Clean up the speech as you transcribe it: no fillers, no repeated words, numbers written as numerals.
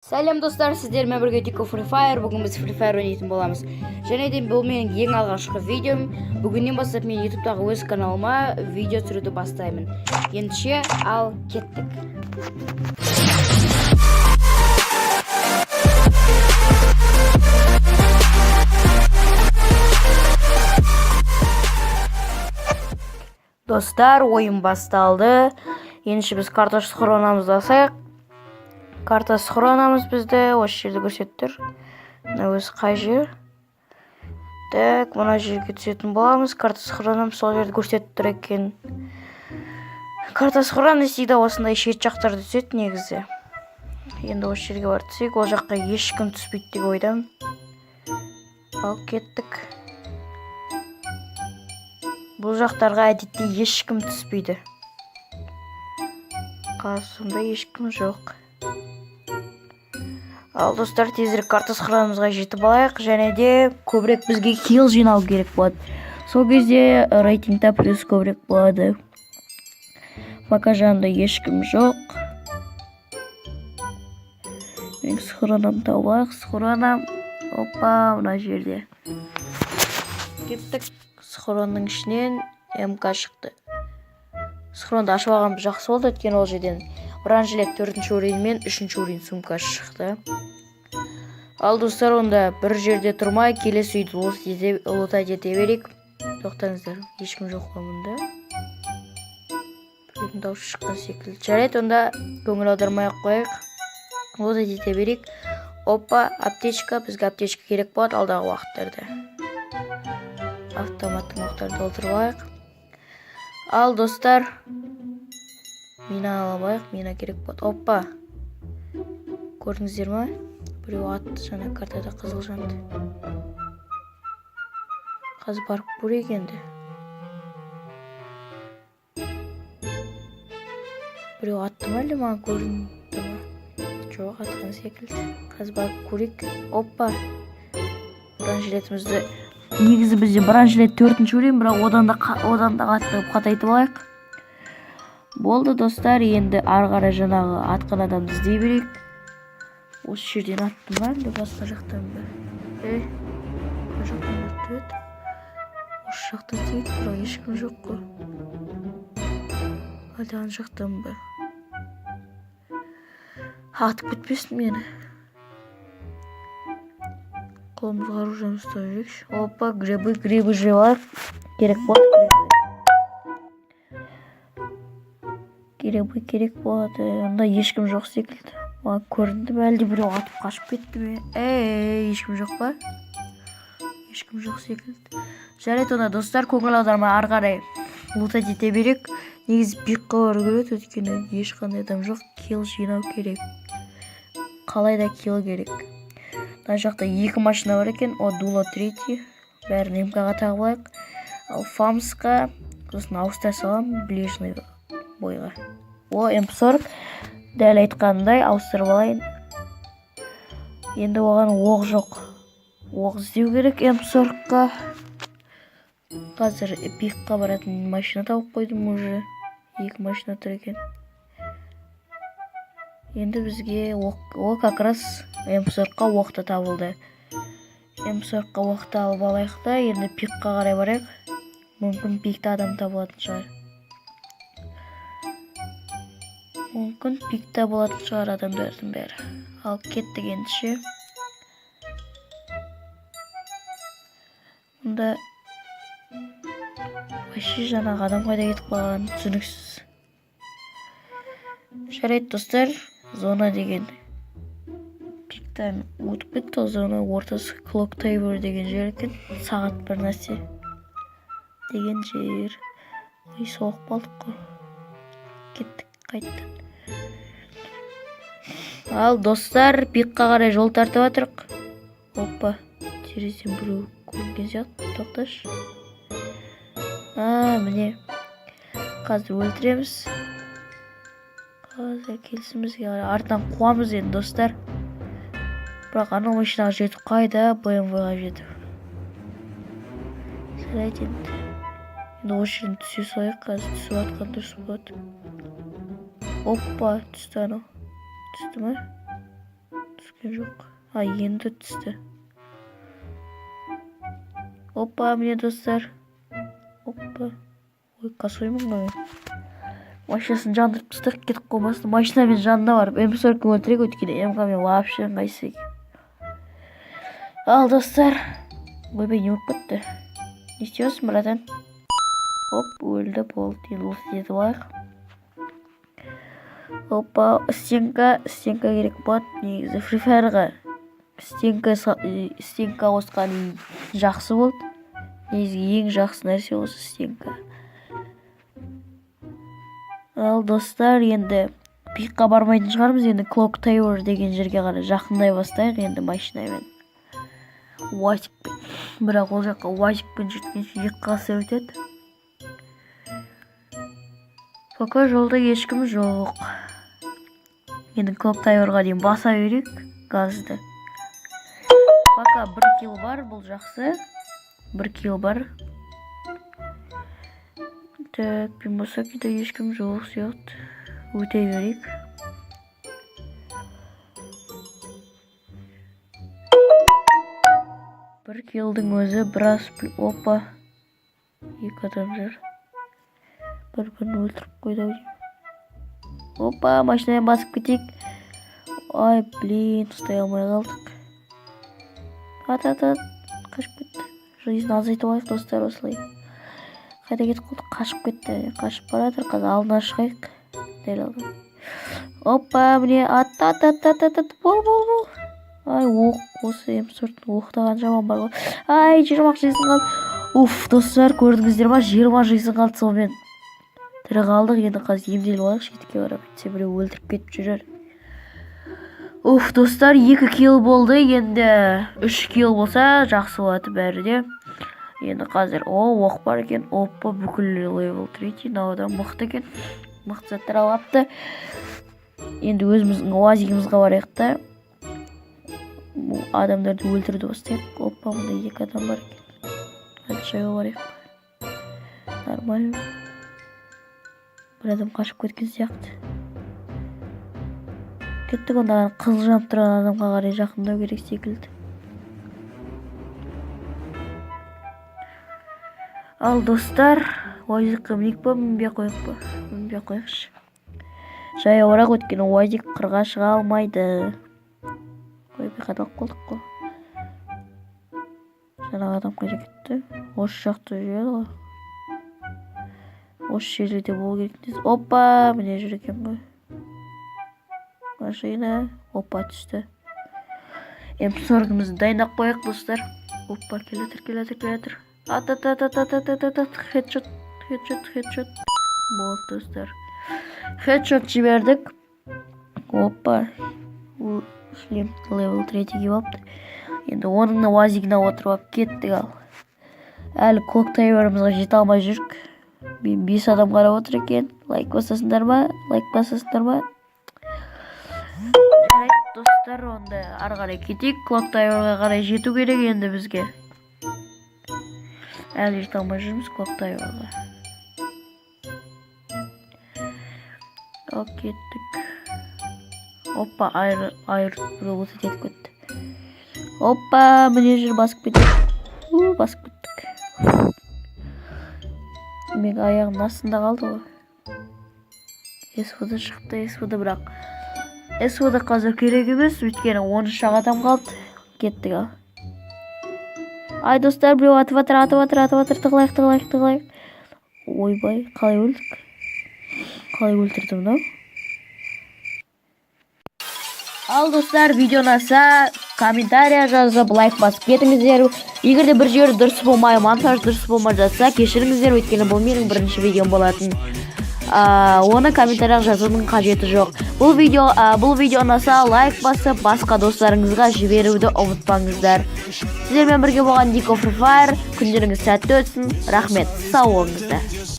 Сәлем, достар! Сіздермен бірге Дико Free Fire. Бүгін біз Free Fire ойнайтын боламыз. Және де бұл менің ең алғашқы видеом. Бүгіннен бастап мен YouTube'тағы өз каналыма видео түсіруді бастаймын. Ендеше, ал кеттік. Достар, ойын басталды. Ендеше біз карта схронамызды алсақ. Карта схронамыз бізді осы жерде көрсетіп тұр. Мына өзі қай жер? Так, мына жерге түсетін боламыз. Карта схронам сол жерді көрсетіп тұр екен. Карта схрона всегда осындай шет жақтарда түседі негізі. Енді осы жерге барып түсейік. Ол жаққа ешкім түспейді деп ойдамын. Ал кеттік. Бұл жақтарға әдетте ешкім түспейді. Қасымда ешкім жоқ. Ал, достар, тезірек карта схронамызға жетіп алайық. Және де көбірек бізге килл жинау керек болады. Сол кезде рейтингта плюс көбірек болады. Пока жанымда ешкім жоқ. Менің схронамды тауып алайық. Схронам, опа, мына жерде. Кеттік. Схронның ішінен МК шықты. Схронды ашып алғанымыз жақсы болды, өйткені ол жерден бронежилет төртінші уровень мен үшінші уровень сумкасы шықты. Ал, достар, онда бір жерде тұрмай, келесі үйді лутать ете берейік. Тоқтаңыздар, ешкім жоқ қой мұнда. Біреудің дауысы шыққан секілді. Жарайды, онда көңіл аудармай ақ қояйық, лутать ете берейік. Опа, аптечка. Бізге аптечка керек болады алдағы уақыттарда. Автоматтың оқтарын толтырып алайық. Ал, достар, мина алып алайық, мина керек болады. Опа, көрдіңіздер ма? Біреу атты жаңа, картада қызыл жанды. Қазір барып көрейік енді. Біреу атты ма, әлде маған көрінді ма? Жоқ, атқан секілді. Қазір барып көрейік. Опа, бронежилетімізді. Негізі бізде бронежилет төртінші уровень, бірақ одан да қатты қатайтып алайық. Болды, достар, енді ары қарай жаңағы атқан адамды іздей берейік. Осы жерден атты ма, әлде басқа жақтан ба? Ей, қай жақтан атып еді? Осы жақта істейді, бірақ ешкім жоқ қой. Әлде ана жақтан ба? Атып кетпесін мені. Қолымызға оружие ұстап жүрейікші. Опа, грибы, грибы жеп алайық, керек болады. Грибы, грибы керек болады. Онда ешкім жоқ секілді. Маған көрінді ме, әлде біреу атып қашып кетті ме? Ей, ешкім жоқ па? Ешкім жоқ секілді. Жарайды, онда, достар, көңіл аудармай ары қарай лутать ете берейік. Негізі пикқа бару керек, өйткені ешқандай адам жоқ. Килл жинау керек, қалай да килл керек. Мына жақта екі машина бар екен. О, дуло третий. Бәрін МК-ға тағып алайық. Ал фамсқа сосын ауыстыра саламын ближний бойға. О, М40, дәл айтқанымдай ауыстырып алайын. Енді оған оқ жоқ, оқ іздеу керек М40-қа. Қазір пикқа баратын машина тауып қойдым, уже екі машина тұр екен. Енді бізге оқ. О, как раз М40-қа оқ та табылды. М40-қа оқты алып алайық та, енді пикқа қарай барайық. Мүмкін, пикте адам табылатын шығар. Мүмкін, пикта болатын шығар адамдардың бәрі. Ал кеттік ендеше. Мұнда вообще жаңағы адам қайда кетіп қалғаны түсініксіз. Жарайды, достар, зона деген пиктан өтіп кетті ғой. Зона ортасы Clock Tower деген жер екен, сағат бір нәрсе деген жер. Ой, соғып қалдық қой. Кеттік қайтадан. Ал, достар, пикқа қарай жол тартып жатырық. Опа, терезеден біреу көрінген сияқты. Тоқташы. А, міне, қазір өлтіреміз. Қазір келсін бізге қарай. Артынан қуамыз енді, достар. Бірақ анау машинаға жетіп қайда, БМВ-ға жетіп. Жарайды, енді осы жерден түсе салайық. Қазір түсіп жатқан дұрыс болады. Опа, түсті анау. Түсті ма? Түскен жоқ. А, енді түсті. Опа, міне, достар. Опа. Ой, косой мын ғой мен. Машинасын жандырып тастайық, кетіп қалмасын. Машинамен жанына барып М40 өлтірейік, өйткені МК мен вообще ыңғайсыз екен. Ал, достар. Ойбай, не болып кетті? Не істеп, братан? Оп, өлді, болды. Енді осы етіп алайық. Опа, стенка, стенка керек болады негізі. Free Fire'ға стенка, стенка қосқан жақсы болды. Негізі ең жақсы нәрсе осы стенка. Ал, достар, енді пикқа бармайтын шығармыз, енді Clock Tower деген жерге қарай жақындай бастайық енді машинамен. Уазикпен. Бірақ ол жаққа уазикпен жеткенше 2 ғасыр өтеді. Пока жолда ешкім жоқ. Енді Clock Tower'ға дейін баса берейік газды. Пока бір килл бар, бұл жақсы. Бір килл бар. Так, Бимосакида ешкім жоқ сияқты. Өте берейік. Бір киллдің өзі біраз. Опа. Екі адам жүр. Бір бірін өлтіріп қойды ау деймін. Опа, машинамен басып кетейік. Ай, блин, ұстай алмай қалдық. Ат, ат, ат. Қашып кетті. Жизнь азайтып алайық, достар, осылай. Қайда кетіп қалды? Қашып кетті. Қашып бара жатыр. Қазір алдына шығайық. Дәл алдына. Опа, міне, ат, ат, ат, ат, ат, ат. Бол, бол, бол. Ай, оқ, осы М4 оқтаған жаман бар ғой. Ай, 20 жизнь қалды. Уф, достар, көрдіңіздер ма? 20 жизнь қалды, сонымен. Тірі қалдық, енді қазір емделіп алайық, шетке барып. Әйтпесе біреу өлтіріп кетіп жүрер. Уф, достар, екі килл болды, енді үш килл болса жақсы болады бәрі де. Енді қазір, о, оқ бар екен. Опа, бүкіл левел третий, мынау да мықты екен. Мықты заттар алыпты. Енді өзіміздің уазигімізға барайық та. Бұл адамдарды өлтіруді бастайық. Опа, мында екі адам бар екен. Әлі жаяу барайық. Нормально. Бір адам қашып кеткен сияқты. Кеттік онда, қызыл жанып тұрған адамға қарай жақындау керек секілді. Ал, достар, уазикқа мінейік па, мінбей ақ қояйық па? Мінбей ақ қояйықшы. Жаяуырақ, өйткені уазик қырға шыға алмайды. Ой, қадалып қалдық қой. Жаңағы адам қайда кетті? Осы жақта жүреді ғой. Осы жерлерде болу керек. Опа, міне жүр екен ғой. Машина. Опа, түсті. М40-ымызды дайындап қояйық, достар. Опа, келе жатыр, келе жатыр, келе жатыр. Ат, ат, ат, ат, ат, ат, ат, ат, ат, хедшот, хедшот, хедшот. Болды, достар. Хедшот жібердік. Опа. Шлем левел третий киіп алыпты. Енді оның уазигіне отырып алып кеттік ал. Әлі Clock Tower-ымызға жете алмай жүрік. Мен бес адам қарап отыр екен. Лайк басасыңдар ма? Лайк басасыңдар ма? Жарайды, достар, онда ары қарай кетейік. Clock Tower-ға қарай жету керек енді бізге. Әлі жете алмай жүрміз Clock Tower-ға. Ал, кеттік. Опа, айыр, айыр, біреу осы етіп кетті. Опа, міне жүр, басып кетейік. У, басып кеттік. Менің аяғымның астында қалды ғой. СВД шықты, СВД, бірақ СВД қазір керек емес, өйткені 13 ақ адам қалды. Кеттік ал. Ай, достар, біреу атып жатыр, атып жатыр, атып жатыр. Тығылайық, тығылайық, тығылайық. Ойбай, қалай өлдік? Қалай өлтірді мынау? Ал, достар, видео ұнаса, комментария жазып, лайк басып кетіңіздер. Егер де бір жері дұрыс болмай, монтаж дұрыс болмай жатса, кешіріңіздер, өйткені бұл менің бірінші видеом болатын. Оны комментарияға жазудың қажеті жоқ. Бұл видео ұнаса, лайк басып, басқа достарыңызға жіберуді ұмытпаңыздар. Сіздермен бірге болған Дико Free Fire. Күндеріңіз сәтті өтсін. Рахмет. Сау болыңыздар.